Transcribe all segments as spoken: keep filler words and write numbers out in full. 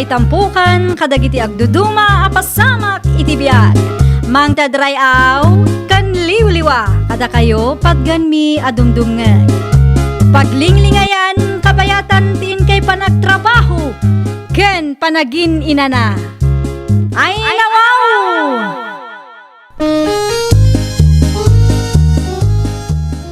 Itampukan kadagiti agduduma a pasamak iti biag. Mangted ray-aw ken liwliwa kadakayo patgenmi a dumdumngeg. Paglinglingayan kabayatan ti inkay panagtrabaho ken panagin-inana. Ay, nawaw!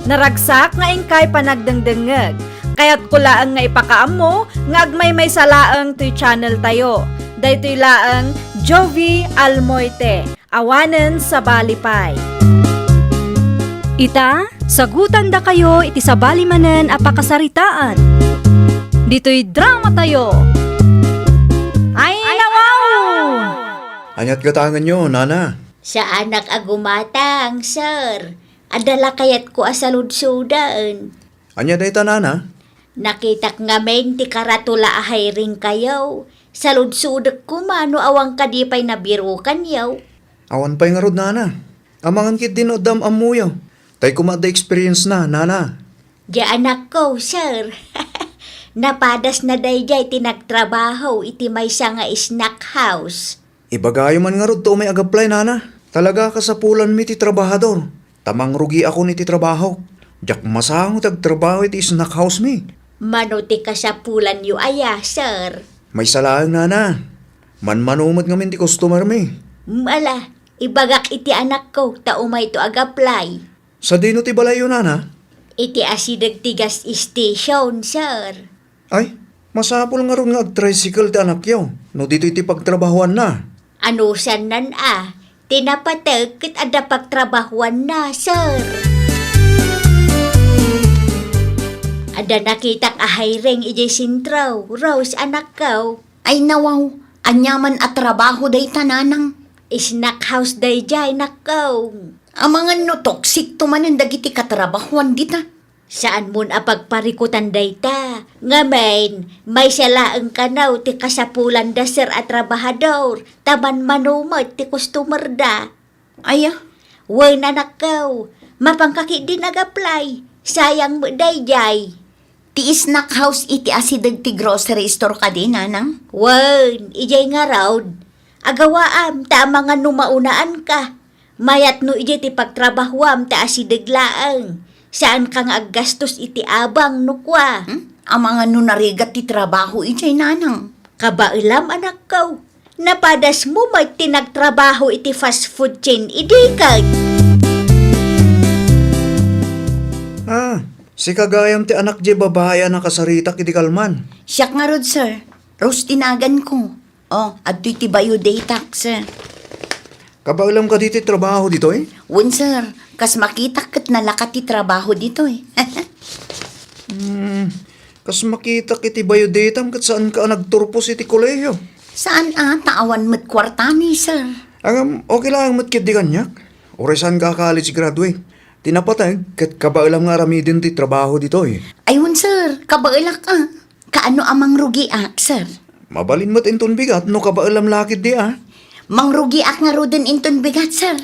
Naragsak nga inkay panagdengdengngeg. Kayatko laeng nga ipakaammo nga agmaymaysa laeng toy channel tayo. Daytoy laeng Jovie Almoite, awanen sabali pay. Ita, sagutandakayo iti sabali manen a pakasaritaan. Ditoy drama tayo. Ay, nawaw! Aniat gatangenyo, nana? Saanak a gumatang, sir. Adda la kayatko a saludsoden. Ania dayta, nana? Nakitak ngamin ti karatula a hiringkayo. Saludsodek koma no awan kadi pay nabirukanyo. Awan pay ngarud, nana. Amangan ketdi no adda am-ammoyo. Tay koma adda experience na, nana. Diay anakko, sir. Napadasna daydiay ti nagtrabaho iti maysa nga snack house. Ibagayo man ngarud ta umay ag-apply, nana. Talaga a kasapulanmi ti trabahador. Ta mangrugiakon iti trabahok. Diak masango ti agtrabaho iti snack house mi. Mano ti kasapulanyo aya, sir? Maysa laeng, nana. Manmano met ngamin ti customer mi. Ala, ibagak iti anakko ta umayto ag-apply. Sadino ti balayyo, nana? Iti asideg ti gas station, sir. Ay, masapul ngarud nga ag-tricycle ti anakyo no ditoy ti pagtrabahoanna. Anusannan a, ti napateg ket adda pagtrabahoanna, sir. Adda nakitak a hiring idiay sentro, Rose, anakko. Ay nawaw, aniaman a trabaho dayta, nanang? Snack house daydiay, nakko. Amangan no toxic to manen dagiti katrabahoan dita. Saanmon a pagparikutan dayta. Ngamin, maysa laeng kano ti kasapulanda, sir, a trabahador, ta manmano met ti customerda. Aya? Wen, anakko, mapanka ketdin ag-apply. Sayang met daydiay. Ti snack house iti asideg ti grocery store kadi, nanang? Wen, idiay ngarud. Agawaam, ta amangan no maunaanka. Mayat no idiay ti pagtrabahoam ta asideg laeng. Saanka nga aggastos iti abang no kua. Hmm? Amangan no narigat ti trabaho idiay, nanang? Kabaelam, anakko. Napadasmo met ti nagtrabaho iti fast food chain idi ket. Ah, sika gayam ti anak diay babai a nakasaritak idi kalman. Siak ngarud, sir. Rose ti naganko. Oh, adtoy ti bayo daytak, sir. Kabaelam kadi ti trabaho ditoy? Wen, sir. Kas makitak ket nalaka ti trabaho ditoy. Hmm, kas makitak iti bayo daytam ket saanka a nagturpos iti kolehiyo? Saan a, ta awan met kuartami, sir. Ngem, okay laeng met ketdi kaniak. Uray saanka a college graduate. Ti napateg, ket kabaelam nga aramiden ti trabaho ditoy. Ay, wen, sir. Kabaelak a. Kaano a mangrugiak, sir? Mabalin met inton bigat no kabaelam la ketdi a. Mangrugiak ngaruden inton bigat, sir.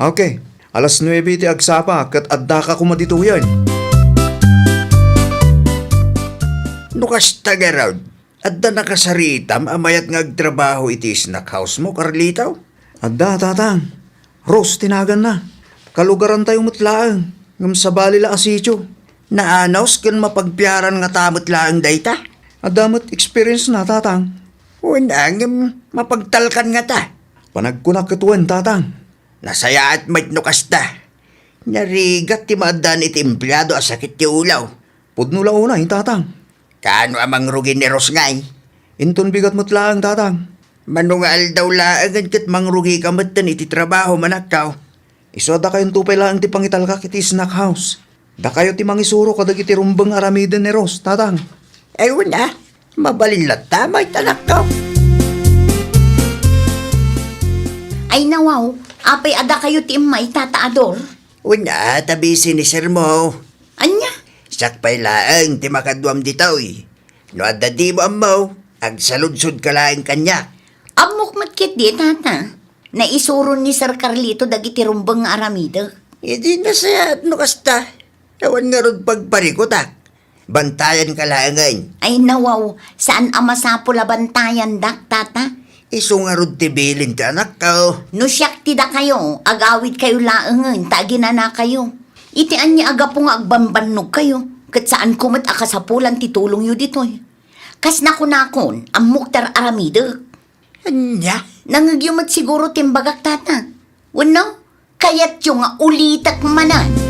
Okay. Alas nuebe ti agsapa ket addaka koma ditoyen. No kasta ngarud, adda nakasaritam a mayat nga agtrabaho iti snack house mo, Carlito? Adda, tatang. Rose ti naganna. Kalugarantayo met laeng, ngem sabali la a sitio. Naanus ken mapagpiaran ngata met laeng dayta. Adda met experience na, tatang. Wen, ngem mapagtalkan ngata. Panagkunak ket wen, tatang. Nasayaat met no kasta. Narigat ti maaddaan iti empleado a sakit ti ulo. Pudno la unay, tatang. Kaano a mangrugi ni Rose ngay? Inton bigat met laeng, tatang. Mano nga aldaw laengen ket mangrugika metten iti trabaho, manakkaw. Isu a dakayonto pay laeng ti pangitalkak iti snack house. Dakayo ti mangisuro kadagiti rumbeng aramiden ni Rose, tatang. Ay, wen a, mabalin latta met, anakko. Ay, nawaw, apay a dakayo ti imma ita, Tata Ador? Wen a, ta busy ni sir mo. Ania? Siak pay laeng ti makaduam ditoy. No adda dimo ammo, agsaludsodka laeng kaniak. Ammok met ketdi, tata. Naisuron ni Sir Carlito dagiti rumbeng nga aramidek. Idi nasayaat no kasta. Awan ngarud pagparikutak. Bantayanka laengen. Ay, nawaw, saan a masapul a bantayandak, tata? Isu ngarud ti bilin ti anakko. No siak ti dakayo, agawidkayo laengen ta aginanakayo. Iti ania a gapu nga agbambannogkayo, ket saanko met a kasapulan ti tulongyo ditoy. Kas nakunakon, ammok ti ar-aramidek. Ania? Nangngegyo met siguro ti imbagak, tata. Wenno, kayatyo nga ulitek manen?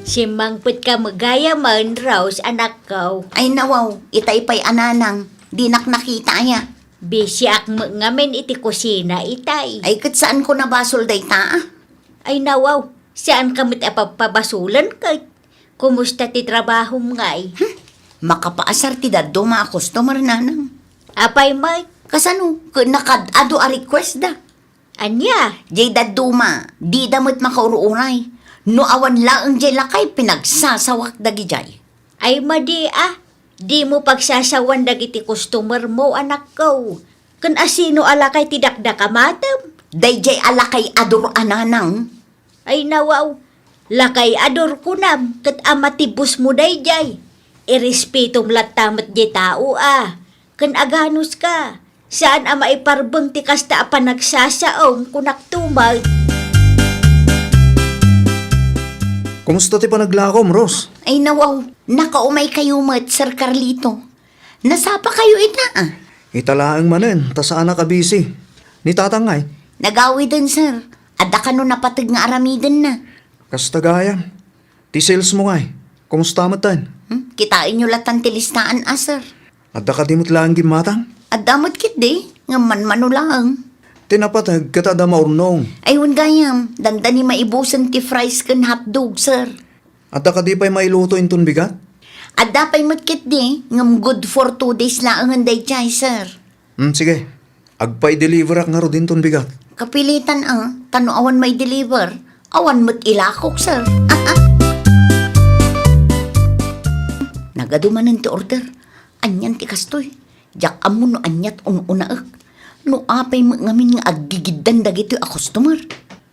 Simmangpetka met gayamen, Rose, anakko. Ay, nawaw, itay pay a nanang, dinak nakita aya. Bisiak met ngamin iti kusina itay. Ay, ket saanko a basol dayta, a? Ay, nawaw, saanka met a pabpabasolen ket. Kumusta ti trabahom ngay? Hmm, makapaasar ti dadduma a customer, nanang. Apay met? Kasano? Ket nakad-adu a request da. Ania? Jay dadduma, dida met makaur-uray. No awan laeng jay lakay, pinagsasawak dagijay. Ay, madi a, dimo pagsasawan dagiti customer mo, anakko. Ken asino a lakay ti dakdakamatem? Dayjay a lakay a dur a nanang. Ay, nawaw, lakay a dur kunam ket a matibusmo dayjay. Irespetom latta met di tao a. Ken aganuska, saan a maiparbeng ti kasta a panagsasaom, kunak tumaw. Kumusta ti panaglakom, Rose? Ay, nawaw, nakaumay kayo met, Sir Carlito. Nasapa kayo ita, a? Ita laeng manen, ta saanak a busy. Ni tatang ngay? Nagawiden, sir. Adda kano napateg nga aramidenna. Kasta gayam. Ti sales mo ngay, kumusta metten? Hmm? Kitaenyo latan ti listaan, a, sir. Adda kadi met laeng gimmatang? Adda met ketdi, ngem manmano laeng. Ti napateg ket adda maurnong. Ay, wen gayam, dandani maibusen ti fries ken hotdog, sir. Adda kadi pay mailuto inton bigat? Adda pay met ketdi, ngem good for two days laengen dayjay, sir. Hmm, sige. Agpa-deliverak ngarud inton bigat. Kapilitan, a, ta no awan mai-deliver, awan met ilakok, sir. Nagadu manen ti order. Anian ti kastoy? Diak ammo no aniat un-unaek. No apay met ngamin nga aggigiddan dagitoy a customer.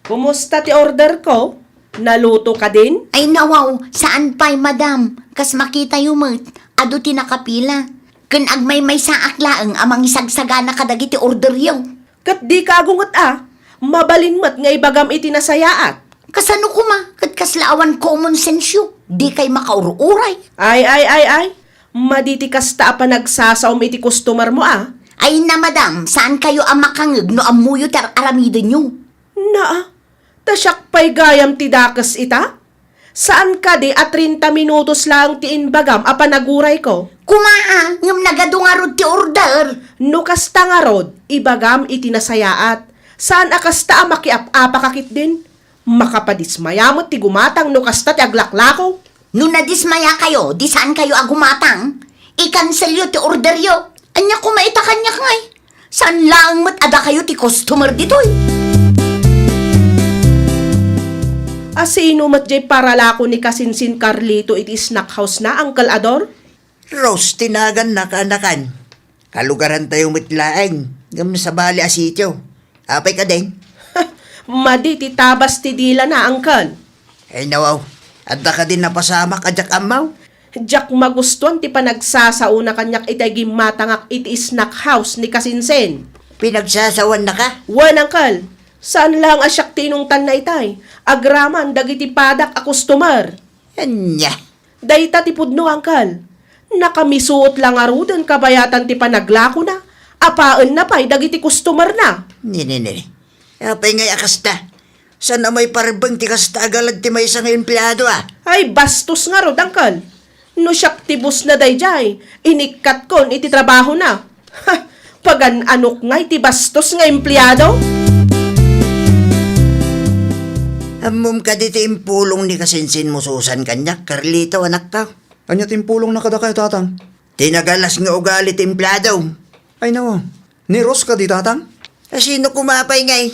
Kumusta ti order ko? Naluto kadin? Ay, nawaw, saan pay, madam. Kas makitayo met, adu ti nakapila. Ken agmaymaysaak laeng a mangisagsagana kadagiti orderyo. Ket dika agunget a, mabalin met nga ibagam iti nasayaat. Kasano koma, ket kasla awan common sense-yo, dikay makaur-uray. Ay, ay, ay, ay, madi ti kasta a panagsasaom iti customer mo a. Ay na, madam, saan kayo a makangeg no ammoyo ti ar-aramidenyo? Naa, ta siak pay gayam ti dakes ita? Saan kadi a treinta minutos laeng ti imbagam a panagurayko? Koma a, ngem nagadu ngarud ti order. No kasta ngarud, ibagam iti nasayaat. Saan a kasta a makiap-apaka ketdin? Makapadismaya met ti gumatang no kasta ti aglaklako. No nadismayakayo, di saan kayo a gumatang. I-cancel-yo ti orderyo. Ania koma ita kaniak ngay? Saan laeng met a dakayo ti customer ditoy? A sino met jay paralako ni Kasinsin Carlito iti snack house na, Uncle Ador? Rose ti naganna, kaanakan. Kalugarantayo met laeng, ngem sabali a sitio. Apay kadin? Madi ti tabas ti dilana, Uncle. Ay, nawaw, adda kadin napasamak a diak ammaw? Diak magustuan ti panagsasaona kaniak itay gimmatangak iti snack house ni Kasinsin. Pinagsasawanna ka? Wen, Uncle. Saan laeng a siak ti inungtanna itay. Agraman dagiti padak a customer. Ania? Dayta ti pudno, Uncle. Nakamisuot la ngaruden kabayatan ti panaglakona. Apaenna pay dagiti customerna. Ni, ni, ni, ni. Apay ngay a kasta? Saan a maiparbeng ti kasta a galad ti maysa nga empleado a? Ay, bastos ngarud, Uncle. No siak ti boss na dayjay, inikkatkon iti trabahona. Ha! Pagan-anok ngay ti bastos nga empleado? Ammom kadi ti impulong ni Kasinsin mo, Susan, kaniak, Carlito, anakko? Ania ti impulongna kadakayo, Tatang? Ti nagalas nga ugali ti empleado. Ay, nawaw. Ni Rose kadi, Tatang? A sino koma pay ngay?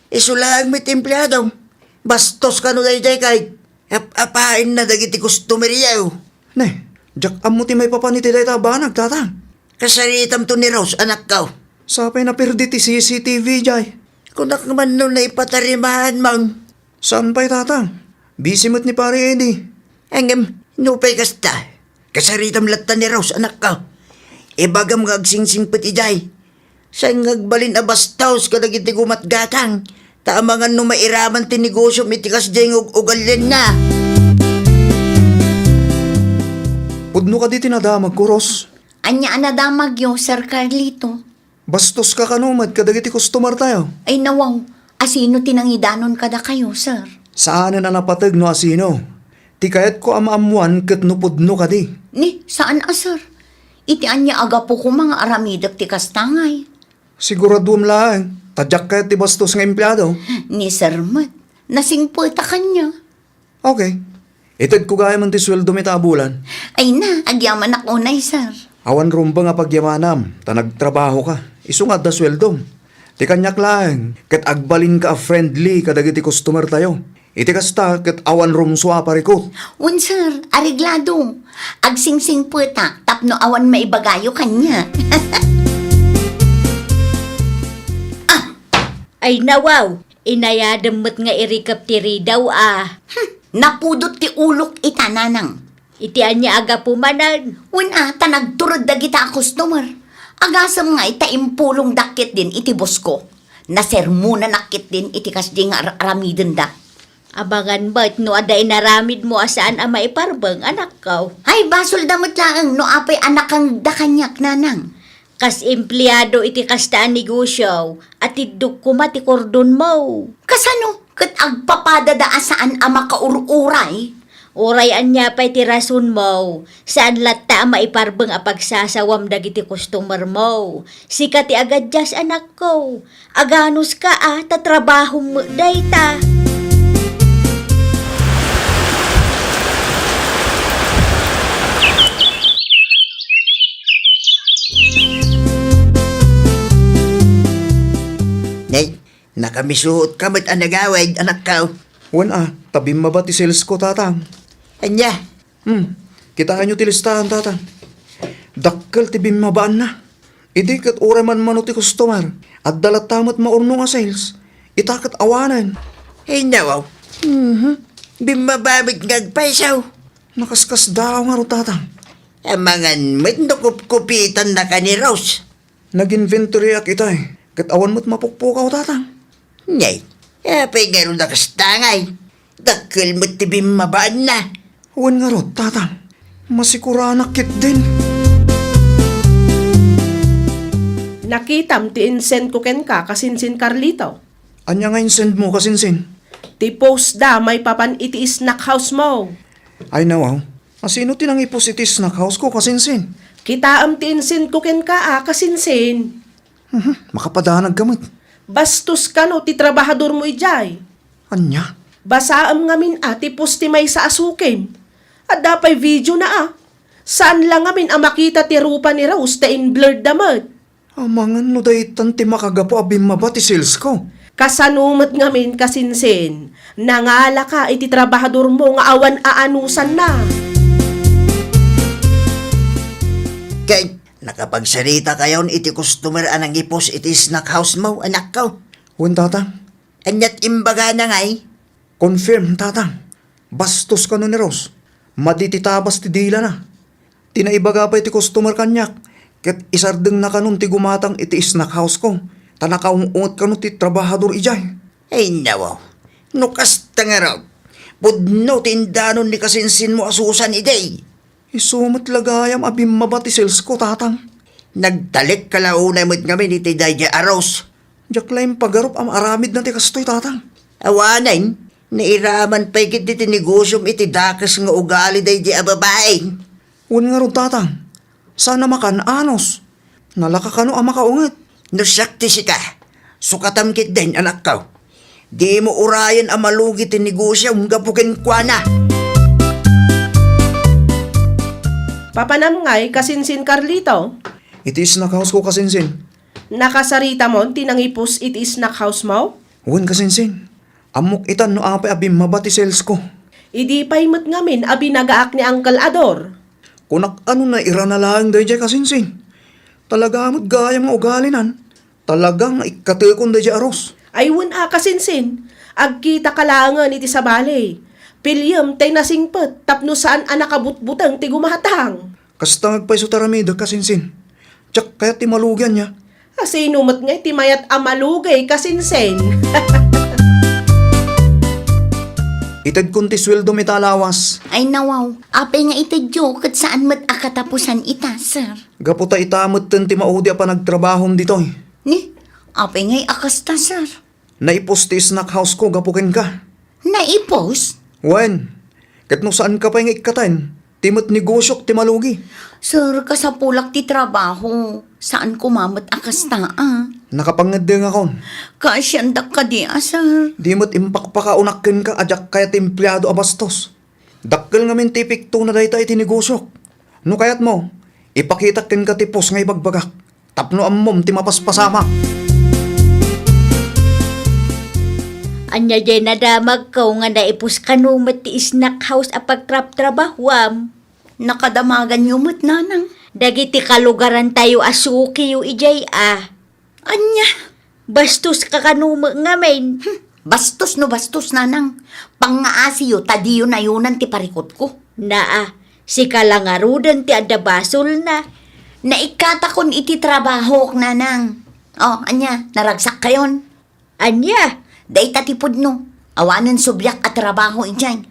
Isu laeng met ti empleado. Bastos kano dayjay kay ap-apaenna dagiti customeryo. Ne, diak ammo ti maipapan iti dayta a banag, Tatang. Kasaritamto ni Rose, anakko. Sapay naperdi ti C C T V jay. Kunak man no naipatarimaan man. Saan pay, Tatang? Busy met ni Pare Eddie. Ngem, nupay kasta, kasaritam latta ni Rose, anakko. Ibagam nga agsingsingpet idiay. Saan nga agbalin a bastos kadagiti gumatgatang, ta amangan no mairaman ti negosiom iti kasdiay nga ug-, ugalianna. Pudno kadi ti nadamagko, Rose? Ania a nadamagyo, Sir Carlito? Bastoska kano met kadagiti customer tayo? Ay, nawaw. Asino ti nangidanon kadakayo, sir? Saanen a napateg no asino. Ti kayatko a maammoan ket no pudno kadi. Ni, saan a, sir? Iti ania a gapu koma nga aramidek ti kasta ngay? Siguraduem laeng, ta diak kayat ti bastos nga empleado. Ni, sir, met. Nasingpeta kaniak. Okay. Itedko gayamen ti sueldom ita a bulan. Ay na, agyamanak unay, sir. Awan rumbeng a pagyamanam, ta nagtrabahoka. Isu nga adda sueldom. Ti kaniak laeng, ket agbalinka a friendly kadagiti customer tayo. Iti kasta, ket awan rumsua a parikut. Wen, sir, areglado. Agsingsingpetak tapno awan maibagayo kaniak. Ah! Ay, nawaw! Inayadem met nga irikep ti ridaw a. Hmm, napudot ti ulok ita, nanang. Iti ania a gapu manen? Wen a, ta nagtured dagita a customer. Agasem ngay ta impulongdak ketdin iti bosko. Nasermonanak ketdin iti kasdi nga ar-, aramidenda. Amangan met no adda inaramidmo a saan a maiparbeng, anakko. Ay, basolda met laeng no apay a nakangda kaniak, nanang. Kas empleado iti kasta a negosio, atiddok koma ti kordonmo. Kasano? Ket agpapadada a saan a makaur-uray? Uray ania pay ti rasonmo, saan latta a maiparbeng a pagsasawam dagiti customermo. Sika ti agadias, anakko. Aganuska a, ta trabahom met dayta. Nay, nakamisuotka met a nagawid, anakko. Wen a, ta bimmaba ti salesko, tatang. Ania? Hmm, kitaenyo ti listahan, tatang. Dakkel ti bimmabaanna. Idi ket uray manmano ti customer, adda latta met maurnong a sales. Ita ket awanen. Ay, nawaw. Mhm. Bimmaba met nga agpayso. Nakaskasdaaw ngarud, tatang. Amangan met no kupkupitannaka ni Rose. Nag-inventoryak itay, ket awan met mapukpukaw, tatang. Nay, apay ngarud a kasta ngay? Dakkel met ti bimmabaanna. Wen ngarud, tatang. Masikuranak ketdin. Nakitam ti insendko kenka, kasinsin Carlito. Ania nga insendmo, kasinsin? Ti post da maipapan iti snack house mo. Ay, nawaw. Asino ti nangipost iti snack house ko, kasinsin? Kitaem ti insendko kenka a, kasinsin. Mhm, makapadanag ka met. Bastos kano ti trabahador mo idiay. Ania? Basaem ngamin a ti post ti maysa a sukim. Adda pay video na a. Saan la ngamin a makita ti rupa ni Rose ta in-blurred da met. Amangan no daytan ti makagapu a bimmaba ti sales ko. Kasano met ngamin, kasinsin, nangalaka iti trabahador mo nga awan aanusanna? Ket nakapagsarita kayon iti customer a nangipost iti snack house mo, anakko? Wen, tatang. Aniat imbagana ngay? Confirm, tatang. Bastos kano ni Rose. Madi ti tabas ti dilana. Ti naibaga pay ti customer kaniak, ket isardengna kanon ti gumatang iti snack house ko, ta nakaung-unget kano ti trabahador idiay. Ay, nawaw. No kasta ngarud, pudno ti indanon ni kasinsinmo a Susan idi. Isu met la gayam a bimmaba ti sales ko, tatang. Nagtalekka la unay met ngamin iti daydiay a Rose. Diak la impagarup a maaramidna ti kastoy, tatang. Awanen, nairaman pay ketdi ti negosiom iti dakes nga ugali daydiay a babai. Wen ngarud, tatang. Saan a makan-anos. Nalaka kano a makaunget. No siak ti sika, sukatam ketdin, anakko. Dimo urayen a malugi ti negosiom gapu kenkuana. Papanam ngay, kasinsin Carlito? Iti snack house ko, kasinsin. Nakasaritamon ti nangipus iti snack house mo? Wen, kasinsin. Ammok itan no apay a bimmaba ti sales ko. Idi pay met ngamin a binagaak ni Uncle Ador. Kunak, ano, nairana laeng daydiay, kasinsin. Talaga met gayam nga ugalinan. Talaga nga ikkatekon daydiay a Rose. Ay wen a, kasinsin. Agkitaka laengen iti sabali. Piliem tay nasingpet tapno saan a nakabutbuteng ti gumatang. Kasta nga agpayso ti aramidek a sinsin. Diak kayat ti malugi, ania? A sino met ngay ti mayat a malugi, kasinsin? Itedkon ti sueldom ita a lawas. Ay, nawaw. Apay nga itedyo ket saan met a katapusan ita, sir? Gapu ta ita metten ti maudi a panagtrabahom ditoy. Ni, apay ngay a kasta, sir? Naipos ti snack house ko gapu kenka. Naipos? Wen, ket no saanka pay nga ikkaten, ti met negosiok ti malugi. Sir, kasapulak ti trabaho. Saan koma met a kasta, a. Nakapangeddengakon. Kaasiandak kadi a, sir. Di met impakpakaunak kenka a diak kayat ti empleado a bastos. Dakkel ngamin ti epektona dayta iti negosiok. No kayatmo, ipakitak kenka ti post nga ibagbagak tapno ammom ti mapaspasamak. Ania diay nadamagko nga naipos kano met ti snack house a pagtraptrabahuam? Nakadamaganyo met, nanang. Dagiti kalugarantayo a sukiyo idiay a. Ania? Bastoska kano met ngamin? Hmm, bastos no bastos, nanang. Pangngaasiyo ta diyo nayonan ti parikutko. Naa, sika la ngaruden ti adda basolna. Naikkatakon iti trabahok, nanang. O, ania, naragsakkayon? Ania? Dayta ti pudno. Awanen subliak a trabaho idiay.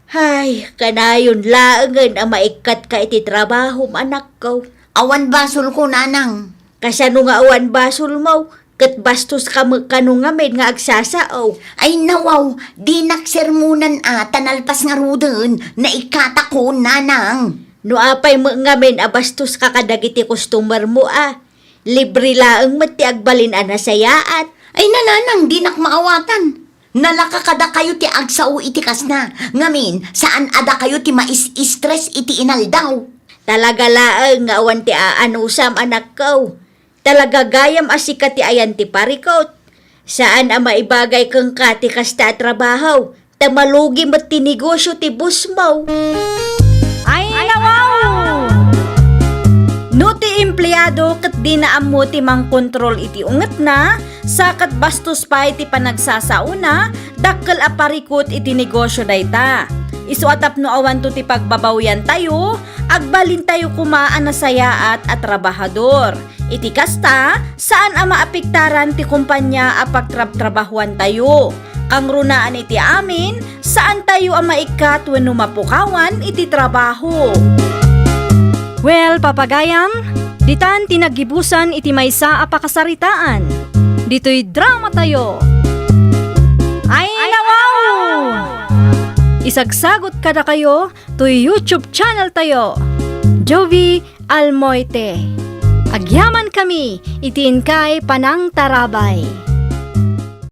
Hay, kanayon laengen a maikkatka iti trabahom, anakko. Awan basolko, nanang. Kasano nga awan basolmo? Ket bastoska met kano ngamin nga agsasao. Ay, nawaw, dinak sermonan a ta nalpas ngaruden, naikkatakon, nanang. No apay met ngamin a bastoska kadagiti customermo a, libre laeng met ti agbalin a nasayaat. Ay, nanang, dinak maawatan. Nalaka kadakayo ti agsao iti kasna. Ngamin, saan a dakayo ti mais-stress iti inaldaw. Talaga laeng nga awan ti aanusam, anakko. Talaga gayam a sika ti ayan ti parikut. Saan a maibagay kenka ti kasta a trabaho, ta malugi met ti negosio ti bossmo. Ay, nawaw! No ti empleado ket dina ammo ti mangkontrol iti ungetna, sa ket bastos pay ti panagsasaona, dakkel a parikut iti negosio dayta. Isu a tapno awanto ti pagbabawiantayo, agbalintayo koma a nasayaat a trabahador. Iti kasta, saan a maapektaran ti kompania a pagtrabtrabahuantayo. Kangrunaan iti amin, saantayo a maikkat wenno mapukawan iti trabaho. Well, papagayam, ditan ti naggibusan iti maysa a pakasaritaan. Ditoy dramatayo. Ay, nawaw! Isagsagot kadakayo toy YouTube channel tayo, Jovie Almoite. Agyamankami iti inkay panangtarabay.